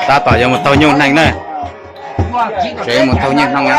Tab tom yuav mus taug nyuj neeg na. Tseem yuav mus taug nyuj neeg na.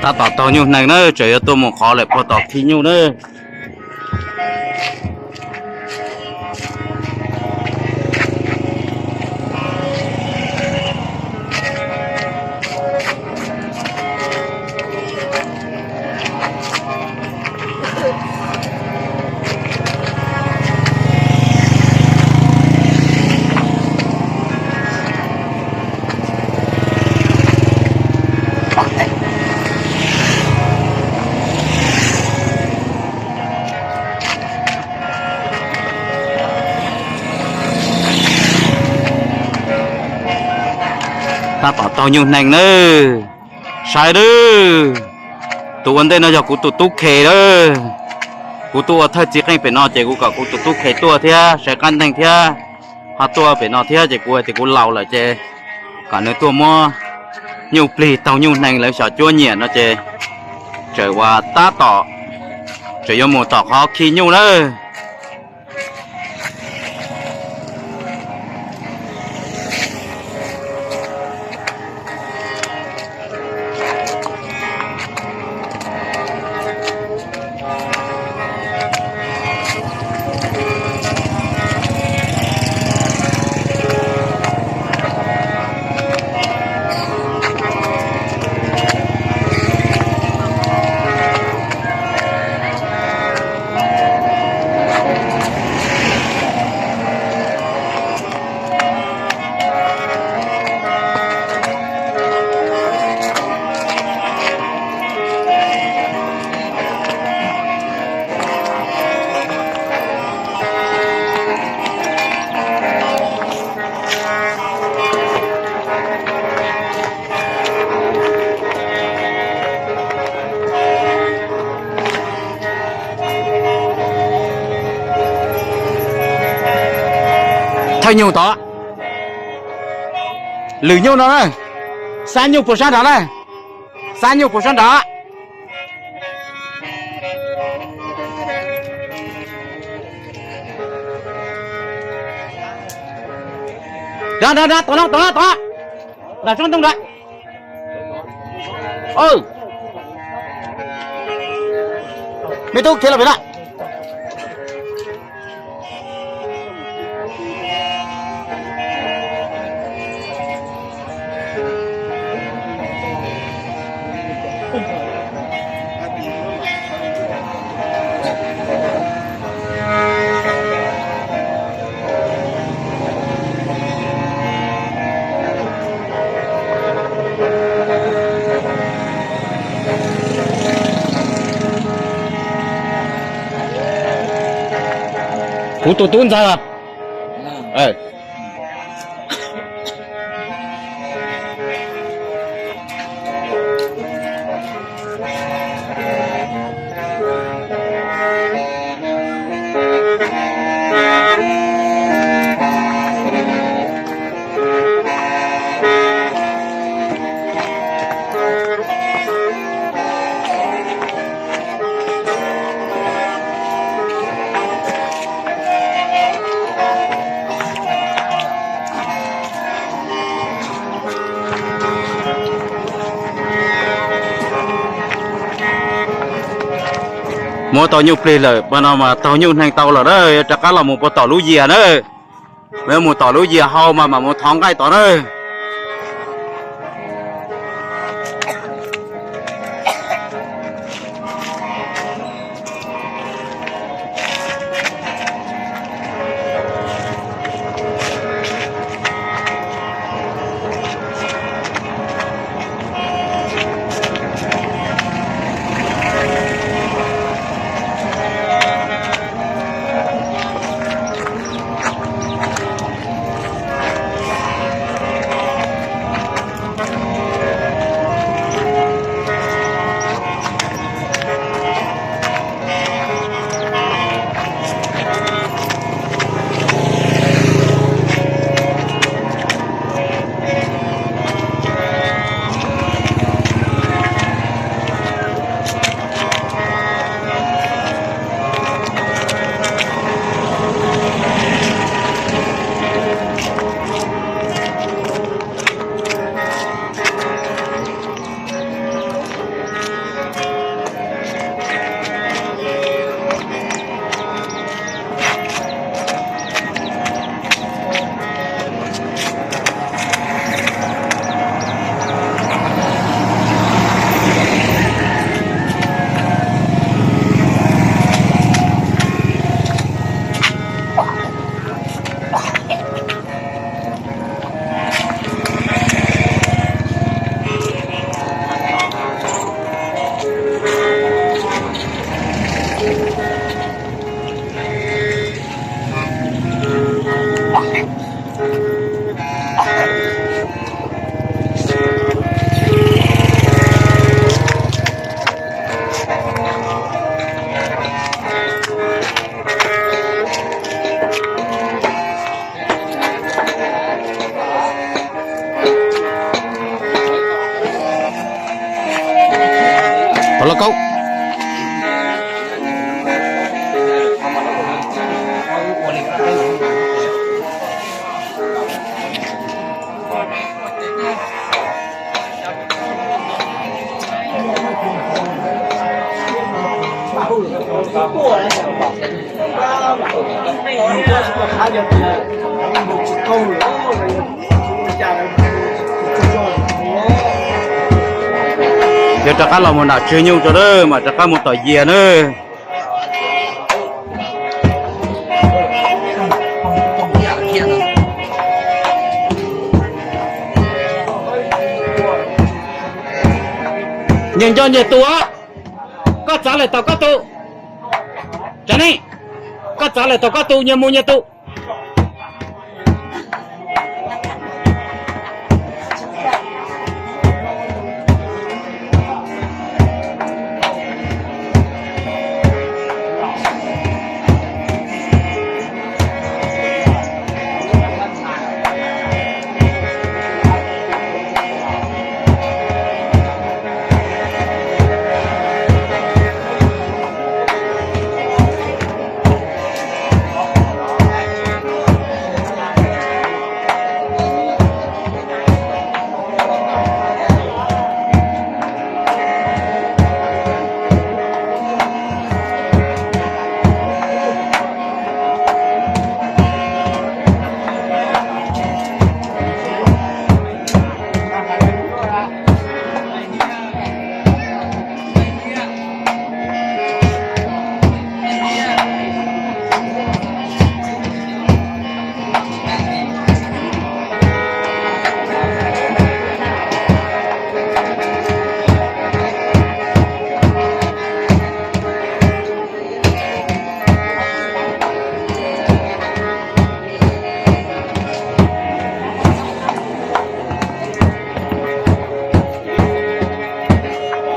Tab tom taug nyuj neeg na, tseem yuav tuaj mus qhov lawm puag tom khi nyuj na. Tab tom taug nyuj neeg nawb. Saib nawb, tus ua ntej no yog kuv tus tub Khe lawm. Kuv tuaj ua thawj txiv qeej pem no ces kuv kom kuv tus tub Khe tuaj thiab saib qab neeg thiab, ho tuaj pem no thiab ces kuv hais tias kuv laus lawm ces kom nws tuaj muab nyuj plig taug nyuj neeg lawv xyom cuab nyiam no ces tseem ua tab tom, tseem yuav mus tom qhov khi nyuj nawb. Thawj nyuj tod, lwm nyuj no na, xab nyuj puag sab nrad na, xab nyuj puag sab nrad. Nrad, nrad, nrad, tod no, tod no, tod no. Nram tsob ntoo nrad. Me tub khiav los pem na. Kuv tus tub ntxawg. Muab tau nyuj plig lawm, pas no mas taug nyuj neeg tau lawm na, yuav rov qab los mus puas tom lub yias na. Mas yuav mus tom lub yias hau mas mam mus thov nqaij tod na. Thov lauj kaub. Yuav rov qab los mus nram tswg nyuj tso na, mam rov qab mus tom yias na. Nyias nco nyias tus, koj txav lawm tom koj tus. Tsav ne, koj txav lawm tom koj tus, nyias mus nyias tus.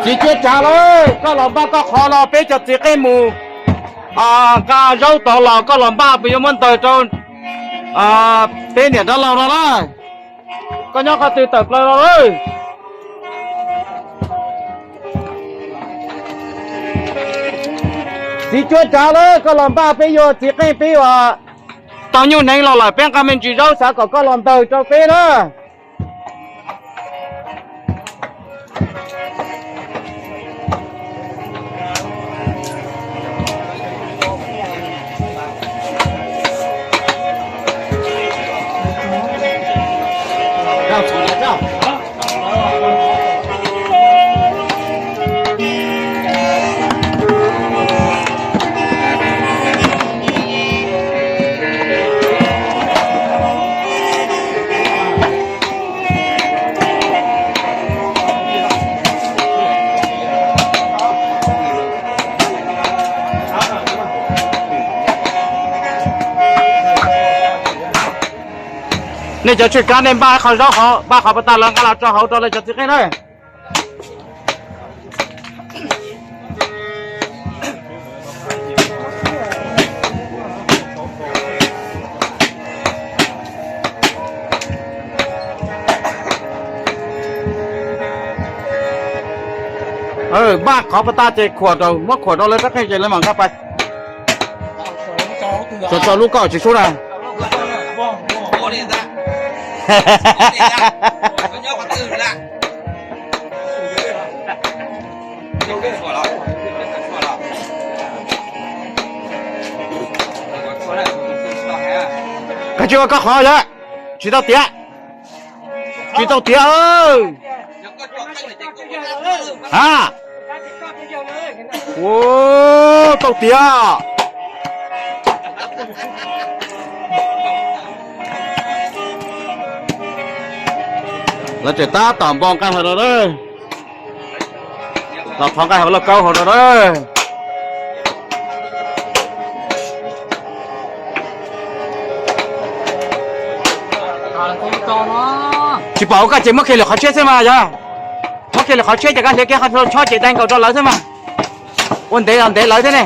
Txiv cuab tsav lawm, koj los npaj koj qhov los peb cov txiv qeej mus nqa zaub tod los koj los npaj puas yuav muab ntawg rau peb niam dab laug no na. Koj nyob qhov twg tawm plaws los lawm. Txiv cuab tsav lawm, koj los npaj peb yuav txiv qeej peb uas tau nyuj hneev los lawm peb nqa me ntsis zaub xav kom koj los ntawg rau peb na. Nej cov tswj kab nej npaj qhov zaub qhov npaj qhov pas tas lawv nqa los tso hauv rau lawv cov txiv qeej na. Npaj qhov pas tas ces khuam rau, muab khuam rau lawv rab qeej ces lawv mam nqa pais. Tso tso lub kauj tsis sub na. Koj tsis ua koj qhov lawm, tsis tau tiav, tsis tau tiav. Ha, tau tiav. Lawv tseem tab tom npo nqaij hauv no na. Los thov nqaij hauv lauj kaub hauv no na. Tsis pom ua koj ces muab kiag lwm qhov tshiab xwb mas yog. Muab kiag lwm qhov tshiab ces koj hliv kiag qhov tsho ces dai nkaus rau lawv xwb mas. Ua ntev los ntev lawv thiab ne.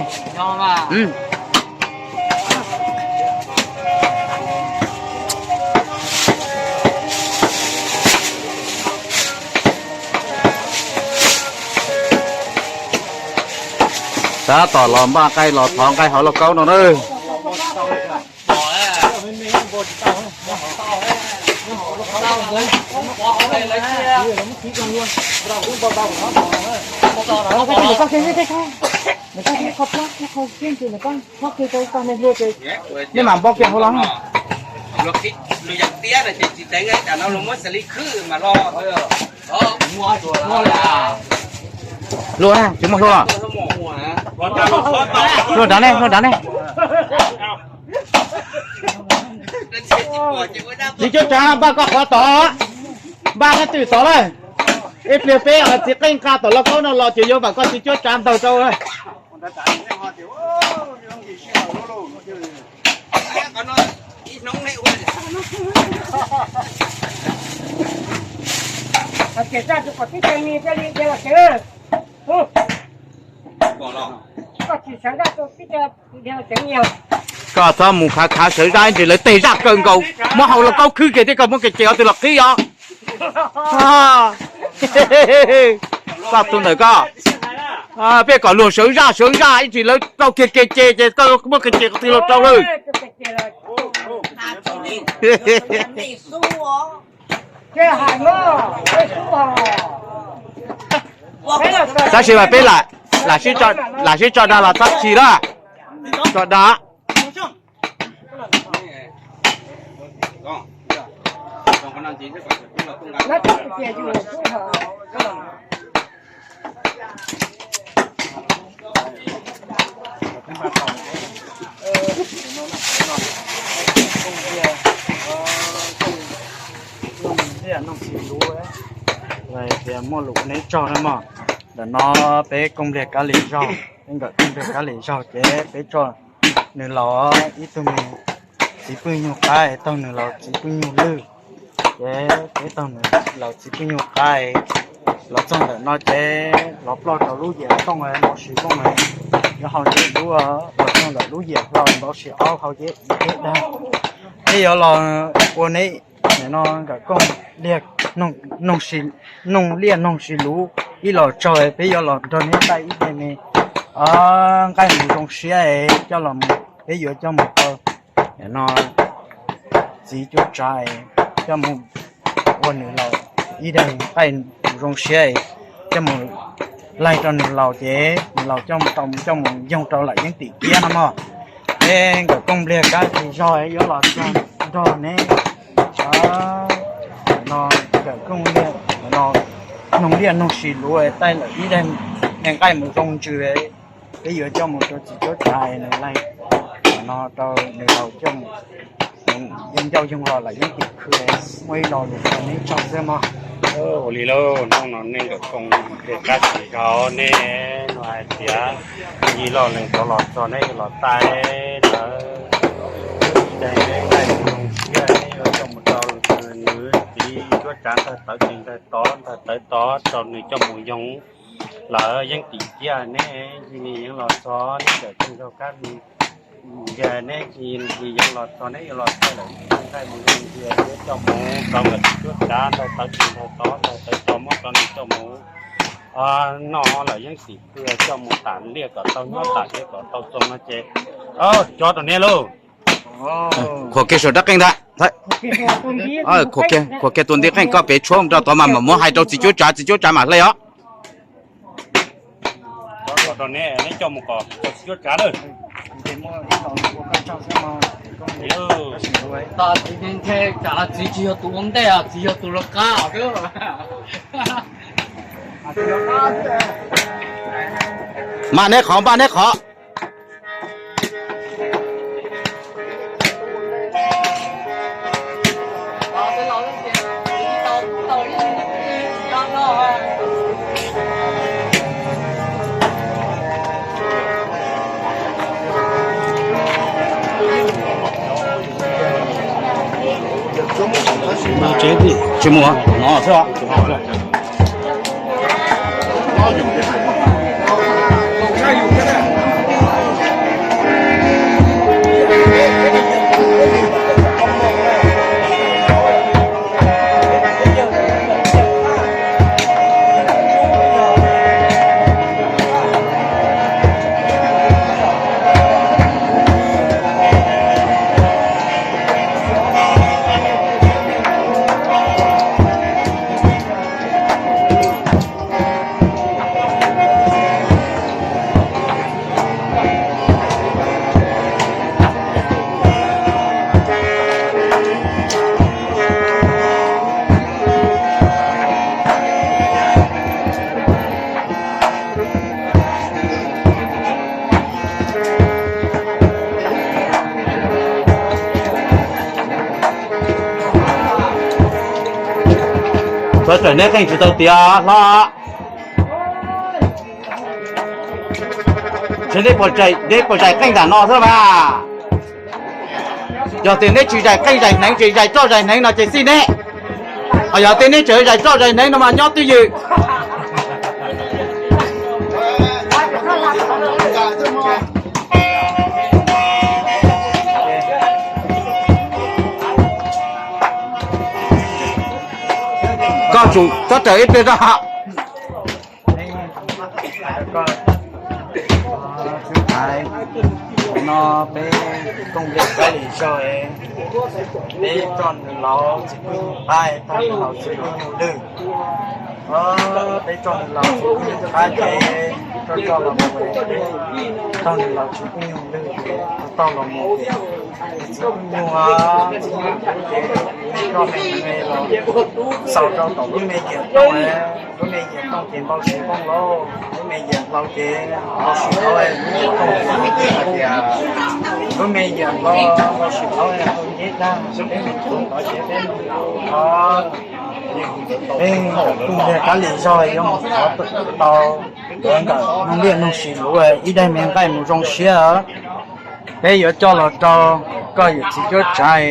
Tab tom los npaj nqaij los thov nqaij hauv lauj kaub no na. Nej mam npo kiag hauv los. Hlua na, tsis muaj hlua. Hlua nrad ne, hlua nrad ne. Txiv cuab tsav npaj koj qhov tod, npaj koj twm tod lawm. Ib pliag peb txiv qeej nqa tom lauj kaub no los ces yuav vam koj txiv cuab tsav ntawg rau. Koj txhob mus khav khav sawv zaj ib ntsis lawv tej zaj kawg nkaus, muab hauv lauj kaub khwb kiag thiab koj muab kev cem qhov twg los qhib os. Koj tus ntawm koj, peb kom luag sawv zaj sawv zaj ib ntsis lawv rau kiag kev cem ces koj muab kev cem qhov twg los rau lawm. Tab sis mas peb lam sib tso dag los txhob chim lawm. Tso dag. Tias muaj lus ua neb tsaug na mog. Ntawm no peb Koob Npliag Kab Lis Zaug, peb nkawm Koob Npliag Kab Lis Zaug ces peb tso nws laus ib tug me txiv pwj nyuj qaib taug nws laus txiv pwj nyuj lwj, ces peb taug nws laus txiv pwj nyuj qaib, Los txog ntawm no ces los ploj rau lub yias tooj mov sis tooj, yuav haus ntsis dub. Los txog ntawm lub yias hlau npau sis aub hau ces ib teb dag. Peb yuav los ua neb no nkawm kooj liaj, noog liaj noog sis luv ib los tsaug, peb yuav los nrog neb taij ib daim me nqaij mus zoo siab coj los, peb yuav coj mus rau no txiv cuab tsav coj mus ua nws laus ib daim nqaij mus zoo siab, coj mus laig rau nws laus ces nws laus coj mus tau coj mus yoog rau lawm yeeb tim kiab no mog. Peb nkawm kooj npliag kab tis zog yuav los txog nrog neb no nkawm kooj liaj no noog liaj noog sis luv taij lawm ib daim me nqaij mus zoo ntsws, peb yuav coj mus rau txiv cuab tsav nws laig no rau nws laus coj mus yoog ncauj yoog los lawm yeeb tim khw, muaj ib lo lus rau neb tsaug xwb mog. Ua li lauj, hnub no nej nkawm kooj npliag kab tis zog neb no hais tias yig loj lees tov los txog neb yuav los taij lawm ib daim nqaij mus zoo siab, neb yuav coj mus rau nws txiv cuab tsav ntawg tawv tis ntawg tod ntawg tawv tod rau nws coj mus yoog lawm yeeb tim kiab neb. Yig li yeej los txog neb nkawm kooj npliag kab tis zog neb, yig li yeej los txog neb yuav los taij lawm ib daim nqaij mus zoo ntsws, yuav coj mus rau nkawm txiv cuab tsav ntawg tawv tis ntawg tod ntawg tawv tod muab rau nws coj mus noj lawm yeeb tim khw, coj mus tam liaj kom tau nyob tam thiab kom tau txoos no ces cov rau neb lauj. Khuam kiag saum rab qeej ntag. Khuam kiag tus ntiv qeej koj pem tshuab rau tod mas mam muab hais rau txiv cuab tsav, txiv cuab tsav mam hle os. Txiv tsis yog tus ua ntej, txiv yog tus los qab. Npaj neb qhov, npaj neb qhov. Tsis mus no xwb. Txhob txawm neb qeej tsis tau tiav hlo. Neb puas zais qeej nram no xwb mas? Yog tias neb tsis zais qeej zais hneev, tsis zais roj zais hneev no ces xij neb. Ho yog tias neb tseem zais roj zais hneev no mas nyob twj ywm. Koj tsum txhob raws ib pliag zog. Xib haiv, no peb koom npliag kab lis zog, peb tso nws laus txiv phooj ywg qab, taug nws laus txiv phooj ywg lwj. Peb tso nws laus txiv phooj ywg qab ces tso tso los mus, taug nws laus txiv phooj ywg lwj ces taug los mus ces txiv phooj ywg, txiv phooj ywg ces me roj me hneev los xaus rau tom lub me yias tooj, lub me yias tooj ces npau suav tooj lauj, lub me yias hlau ces npau suav hlau, lub me yias hlau, lub me yias hlau npau suav hlau, hau nceb dag, peb mus txog tod ces peb mus, peb koom npliag kab lis zog yuav mus thov tau nkawd noog liaj noog sis luv ib daim me nqaij mus zoo siab. Peb yuav coj los rau koj yawm txiv cuab tsav,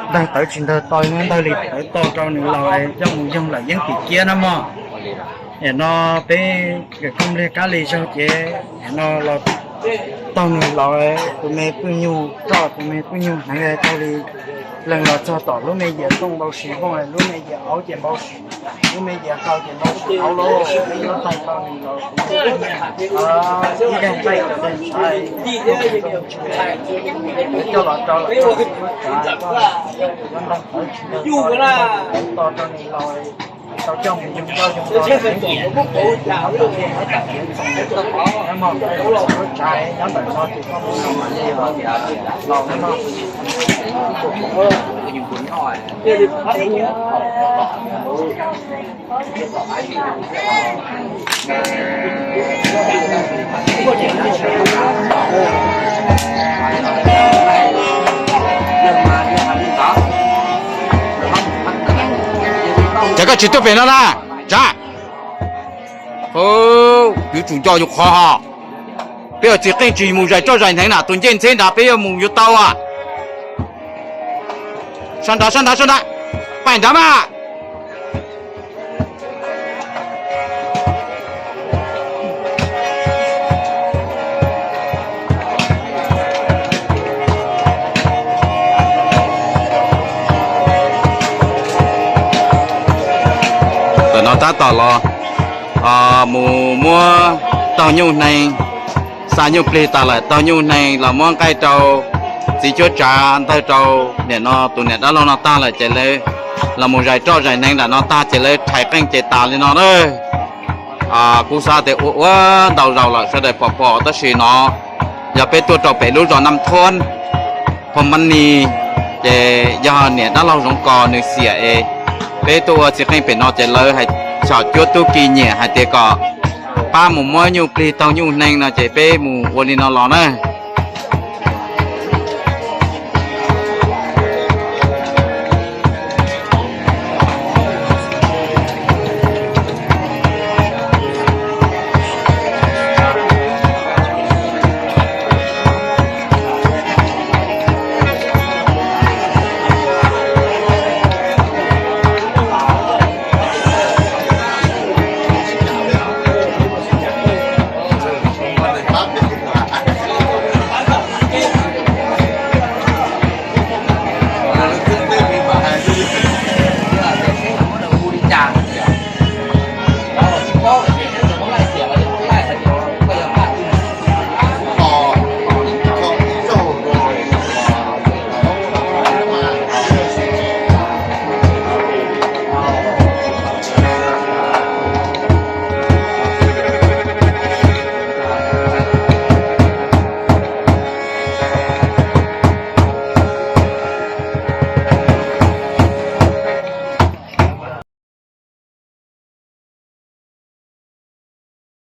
ntawg tawv tsis ntawg tau, ntawg li tawv tau rau nws laus coj mus yoog lawm yeeb tim kiab na mog. Nim no peb nkawm Kooj Npliag Kab Lis zog ces nim no los taug nws los, tus me pwj nyuj roj, tus me pwj nyuj hneev taug li leej los txog tom lub me yias tooj npau suav vooj, lub me yias auv ces npau suav, lub me yias hlau ces npau suav auv lauj, peb yuav taug tau nws los ib daim nqaij daim ntshav coj los rau lawm, yuav ntaug tawv tsis ntaug to rau nws los tau coj mus yug nkauj yug nraug nyob ntawm tsev txoos, nyob ntawm lub tsav nyob ntawm no ces koj mus no mam li los na mog. Ces koj tsis tuaj pem no na, Tsav. Yuav tsum nco yus qhov hos. Peb ua txiv qeej tsis mus zais roj zais hneev na, tus ncej ntxheb nrad peb yuav mus yuav tau a. Sab nrad, sab nrad, sab nrad, pais nrad mas. Ntawm no tab tom los mus muab taug nyuj hneev, xa nyuj plig tas lawm, taug nyuj hneev los muab nqaij rau txiv cuab tsav ntawg rau niam no tus niam dab laug no tag lawm ces lawv los mus zais roj zais hneev nram no tag ces lawv rhais qeej ces tas li no na. Kuv xav tias ua ua ntau zaus lawm sawv daws pom pom tab sis no yog peb tuaj rau pem lub zos Nam Thuab, Phoo Mab Nis, ces yog niam dab laug Zoov Kos nws xiam es peb tuaj ua txiv qeej pem no ces lawv hais xyom cuab tub ki nyiam hais tias kom pab mus muab nyuj plig taug nyuj hneev no ces peb mus ua li no los na.